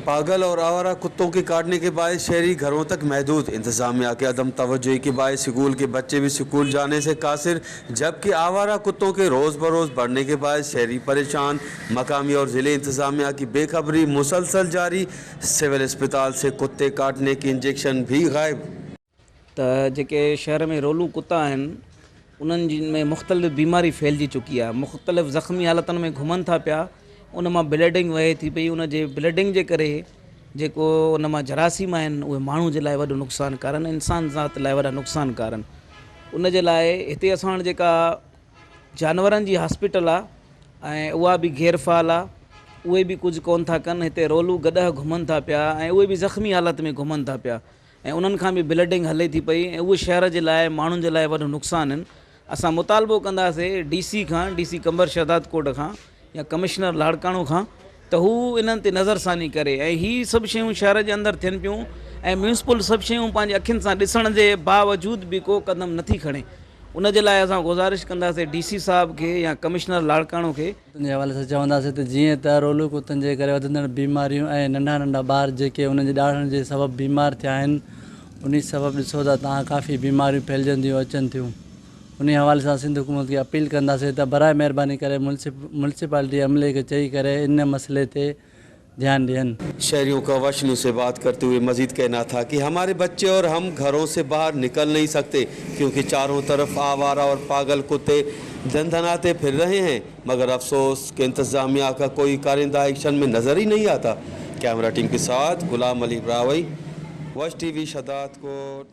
पागल और आवारा कुत्तों के काटने के बायस शहरी घरों तक महदूद। इंतजामिया के अदम तवज्जोही के बायस स्कूल के बच्चे भी स्कूल जाने से कासिर, जबकि आवारा कुत्तों के रोज़ बरोज़ बढ़ने के बायस शहरी परेशान। मकामी और ज़िले इंतजामिया की बेखबरी मुसलसल जारी। सिविल अस्पताल से कुत्ते काटने की इंजेक्शन भी गायब। त जेके शहर में रोलू कुत्ता आहिनि उन्हनि जिन में मुख़्तलिफ़ बीमारी फैलिजी चुकी आहे, मुख़्तलिफ़ ज़ख़्मी हालतुनि में घुमनि था पिया, उन मां ब्लीडिंग वहे थी पई, उन जे ब्लीडिंग जे करे जेको उन मां जरासीम आहिनि उहे माण्हू जे लाइ वॾो नुक़सानकार आहिनि, इंसान ज़ात लाइ वॾा नुक़सानकार आहिनि। उन जे लाइ हिते असां वटि जेका जानवरनि जी हॉस्पिटल आहे ऐं उहा बि गैर फ़ाल आहे, उहे बि कुझु कोन था कनि। हिते रोलू गॾह घुमनि था पिया ऐं उहे बि ज़ख़्मी हालत में घुमनि था पिया ऐं उन्हनि खां बि ब्लीडिंग हले थी पई ऐं उहे शहर जे लाइ माण्हुनि जे लाइ वॾो नुक़सानु आहिनि। असां मुतालबो कंदासीं डी सी खां, डी सी कंबर शहदाद कोट खां या कमिश्नर लाड़काणो खां त हू इन्हनि ते नज़रसानी करे ऐं ही सभु शयूं शहर जे अंदरि थियनि पियूं ऐं म्यूनिसिपल सभु शयूं पंहिंजी अखियुनि सां ॾिसण जे बावजूद बि को क़दम नथी खणे। उन जे लाइ असां गुज़ारिश कंदासीं डी सी साहब खे या कमिश्नर लाड़काणो खे। कुत्तनि जे हवाले सां चवंदासीं त जीअं त रोलू कुत्तनि जे करे वधंदड़ बीमारियूं ऐं नंढा नंढा ॿार जेके उन्हनि जे ॾाढण जे सबब बीमार थिया आहिनि, उन्ही सबब ॾिसो था तव्हां काफ़ी बीमारियूं फैलिजंदियूं अचनि थियूं। उन्ही हवाले सां सिंध हुकूमत खे अपील कंदासीं त बराए महिरबानी करे म्युनिसिपालिटी अमले खे चई करे इन मसइले ते ध्यान ॾियनि। शहरियों का वशनू से बात करते हुए मजीद कहना था कि हमारे बच्चे और हम घरों से बाहर निकल नहीं सकते क्योंकि चारों तरफ आवारा और पागल कुत्ते दंदनाते फिर रहे हैं, मगर अफसोस कि इंतज़ामिया का कोई कारिंदा एक्शन में नज़र ही नहीं आता। कैमरा टीम के साथ गुलाम अली रावई, वश टीवी, शहदाद कोट।